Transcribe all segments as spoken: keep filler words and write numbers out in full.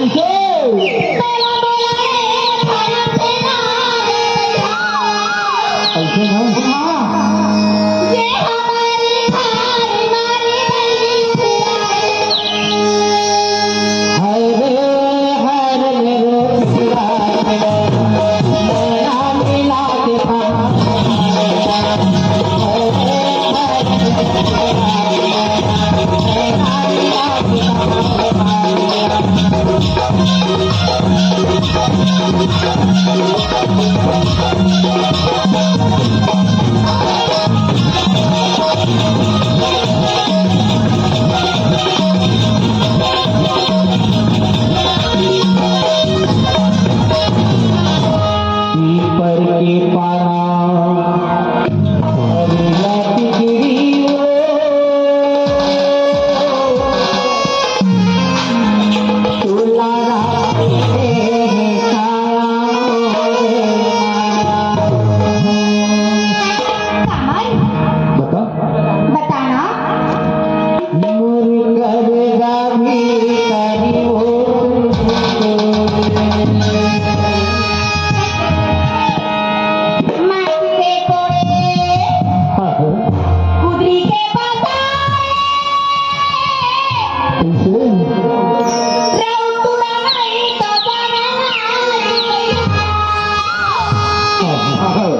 कैसे? कैसे भाई? पीपर के पाना, हरिया टिकरी ओ, तोला राखे हे काया रे माया। कामन? बता। बताना। मोर करेजा भीतरी ओ। माटी के कोड़े। हाँ, हाँ। कुदरी के पाता। कैसे? रउतुरा नहीं तो बना। हाँ, हाँ।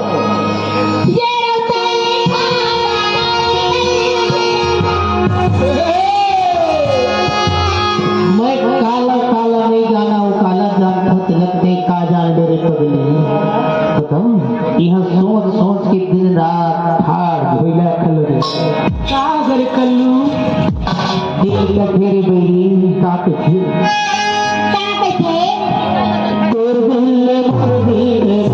मैं काला काला नहीं जाना, वो काला जानता तिलक दे का जान मेरे पगली। बताऊं, यहाँ सोच सोच के दिन रात ठाड़ भइला खल रे। का करे कल्लू? दिल का घेरे बैरी का कथे? का कथे? तोर दिल मोर दिल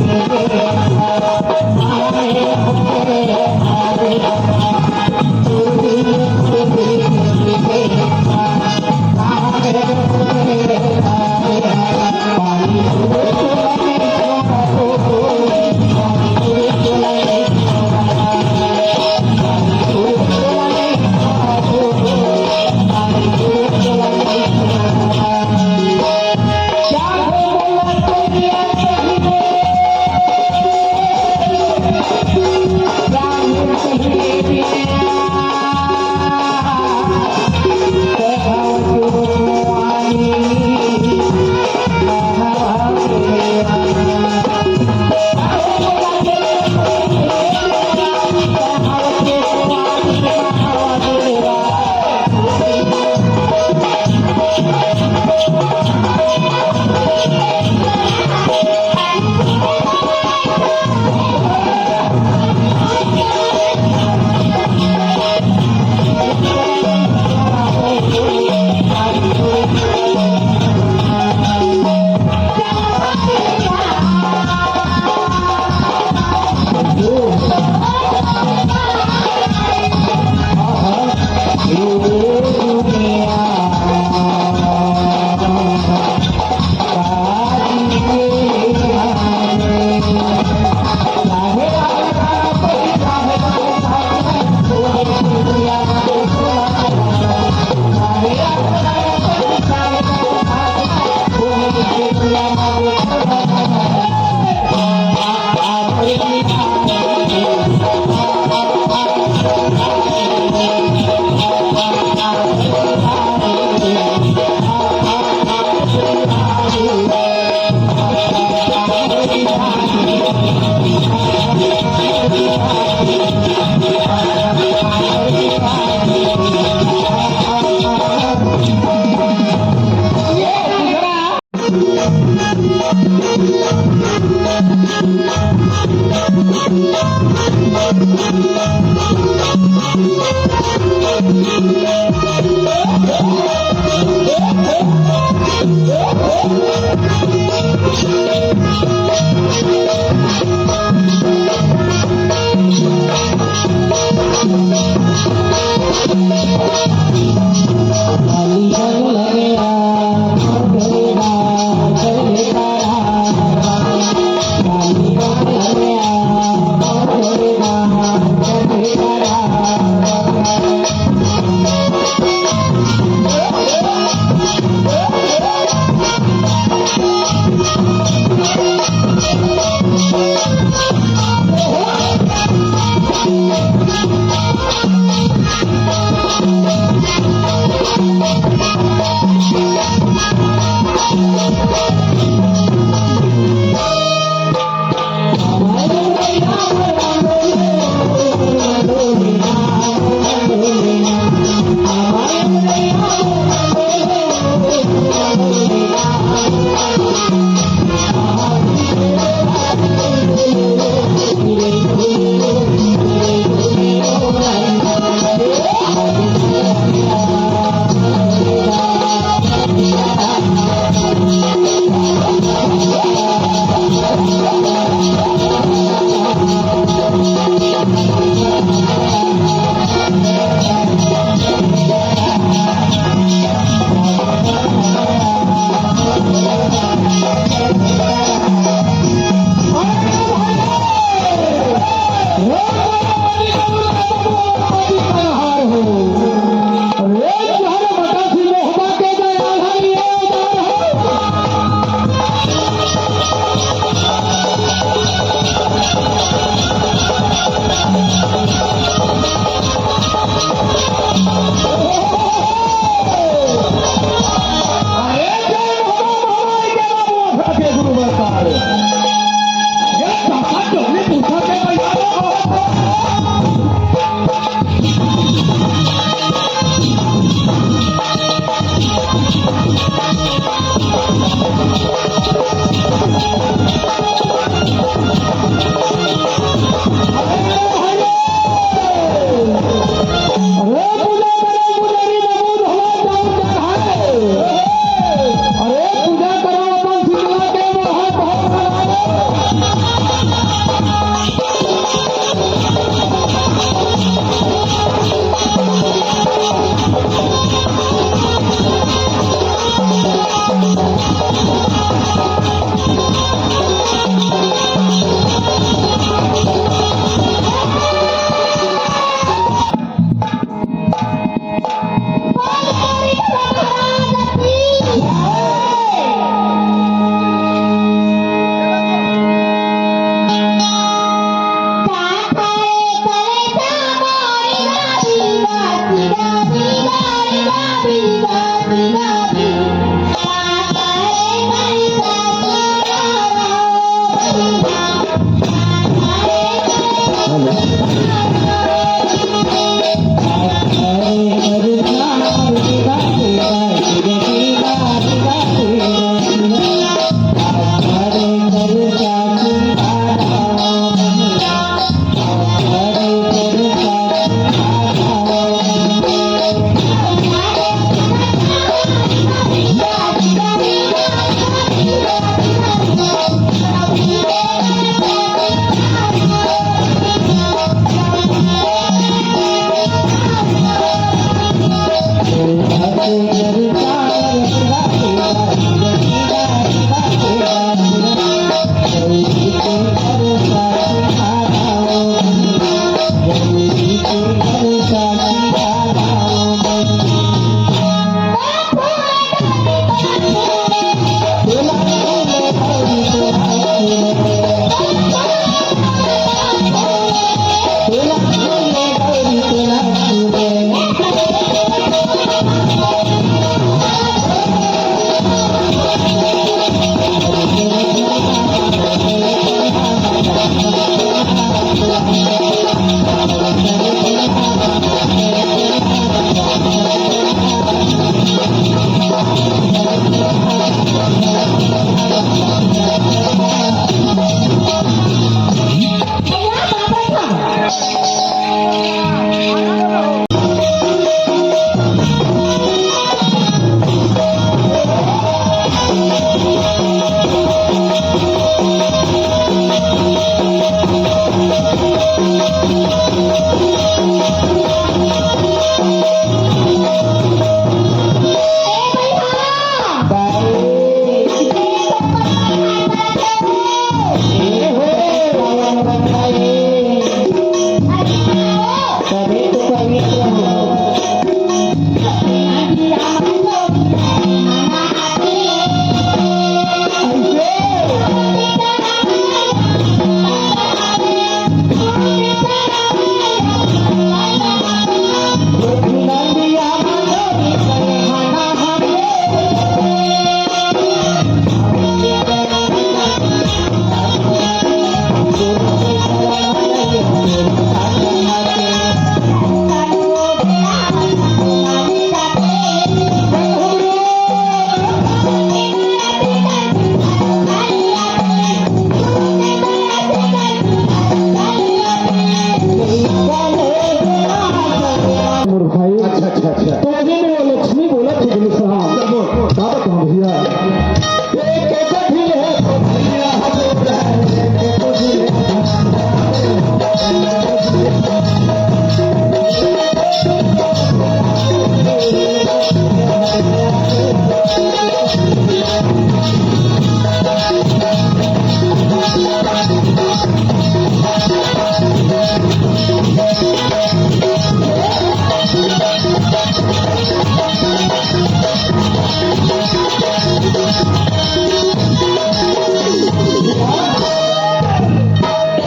मोर भाई। अच्छा, अच्छा, अच्छा। तो वही में वो लक्ष्मी बोला थी, बोली, "साहब, का बताऊं भैया?"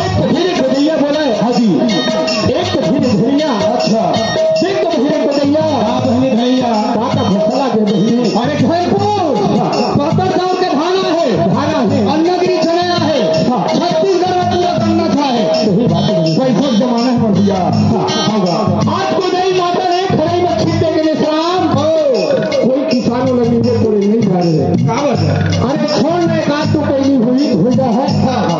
एक तो फिर एक भैया बोला है, हाँ जी। एक तो फिर एक भैया। अच्छा। एक तो फिर एक भैया। हाँ, बहनी भैया। काका भूखला के बहनी। अरे घर को। हाँ। पातर चाउर के भाना है। भाना है। अन्नगिरी चढ़ाया है। हाँ। छत्तीसगढ़ में पूरा गन्ना था है। सही बात है। वैसा जमाना है, मर दिया। हाँ, हाँ, हाँ। आज को नहीं माता ने खड़े में खींचे के लिए सलाम। कोई किसानों लगी हुई पूरे नहीं जा रहे। का बात है? अरे छोड़ ना, एक आध तो पहली हुई, हुई है। हाँ।